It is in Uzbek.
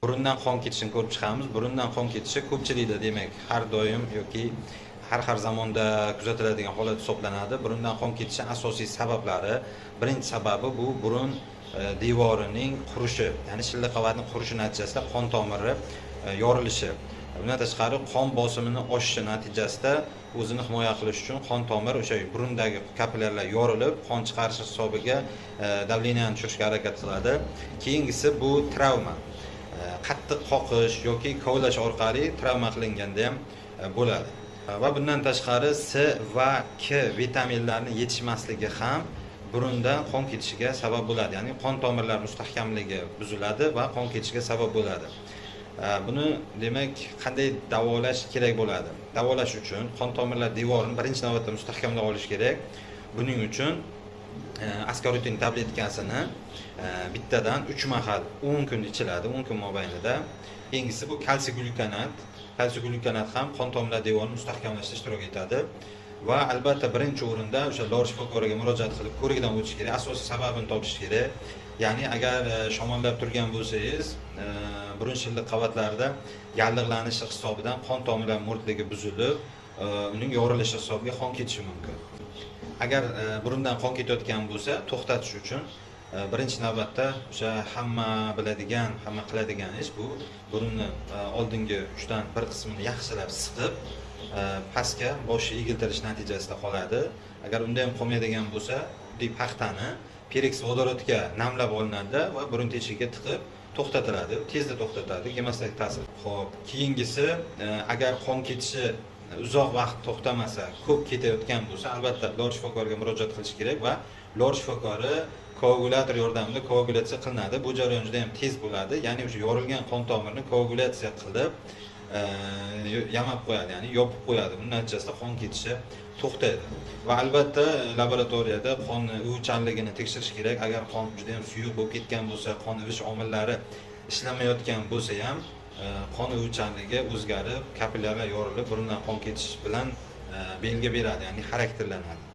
Burundan qon ketishini ko'rib chiqamiz. Burundan qon ketishi ko'pchilikda, demak, har doim yoki har zamonda kuzatiladigan holat hisoblanadi. Burundan qon ketishi asosiy sabablari: birinchi sababi bu burun devorining qurishi, ya'ni shilliq qavatni qurishi natijasida qon tomiri yorilishi. Bundan tashqari, qon bosimini oshishi natijasida o'zini himoya qilish uchun qon tomir, o'sha burundagi kapillyarlar yorilib, qon chiqarish hisobiga давление ni tushirishga harakat qiladi. Keyingisi bu travma. Qattiq qoqish yoki kovlash orqali travma qilinganda ham bo'ladi. Va bundan tashqari, C va K vitaminlarini yetishmasligi ham burundan qon ketishiga sabab bo'ladi, ya'ni qon tomirlar mustahkamligi buziladi va qon ketishiga sabab bo'ladi. Buni, demak, qanday davolash kerak bo'ladi? Davolash uchun qon tomirlar devorini birinchi navbatda mustahkamlab olish kerak. Buning uchun askorutin tabletkasini bittadan uch mahal 10 kun ichiladi, 10 kun mobaynida. Keyingisi bu kalsiy glyukonat. Kalsiy glyukonat ham qon tomirlar devorini mustahkamlashda ishtirok etadi. Va albatta, birinchi o'rinda o'sha lor shifokoriga murojaat qilib, ko'rikdan o'tish kerak, asosiy sababini topish kerak. Ya'ni agar shamollab turgan bo'lsangiz, burun shilliq qavatlarida yallig'lanishi hisobidan qon tomirlar mo'rtligi buzilib, uning yorilishi hisobiga qon ketishi mumkin. Agar burundan qon ketayotgan bo'lsa, to'xtatish uchun birinchi navbatda o'sha hamma biladigan, hamma qiladigan ish bu burunni oldingi uchdan bir qismini yaxshilab siqib, pastga boshni egiltirish natijasida qoladi. Agar unda ham qolmaydigan bo'lsa, oddiy paxtani peroksid vodorodga namlab olinadi va burun teshigiga tiqib to'xtatiladi, tezda to'xtatadi, gemostatik ta'sir. Ho'p, keyingisi, agar qon ketishi uzoq vaqt to'xtamasa, ko'p ketayotgan bo'lsa, albatta lor shifokoriga murojaat qilish kerak va lor shifokori koagulyator yordamida koagulyatsiya qilinadi. Bu jarayon juda yam tez bo'ladi, ya'ni o'sha yorilgan qon tomirini koagulyatsiya qilib, yamab qo'yadi, ya'ni yopib qo'yadi. Buning natijasida qon ketishi to'xtaydi. Va albatta laboratoriyada qonni ivuvchanligini tekshirish kerak. Agar qon juda yam suyuq bo'lib ketgan bo'lsa, qon ivish omillari ishlamayotgan bo'lsa ham, qon ivuvchanligi o'zgarib, kapillyarlar yorilib, burundan qon ketish bilan belgi beradi, ya'ni xarakterlanadi.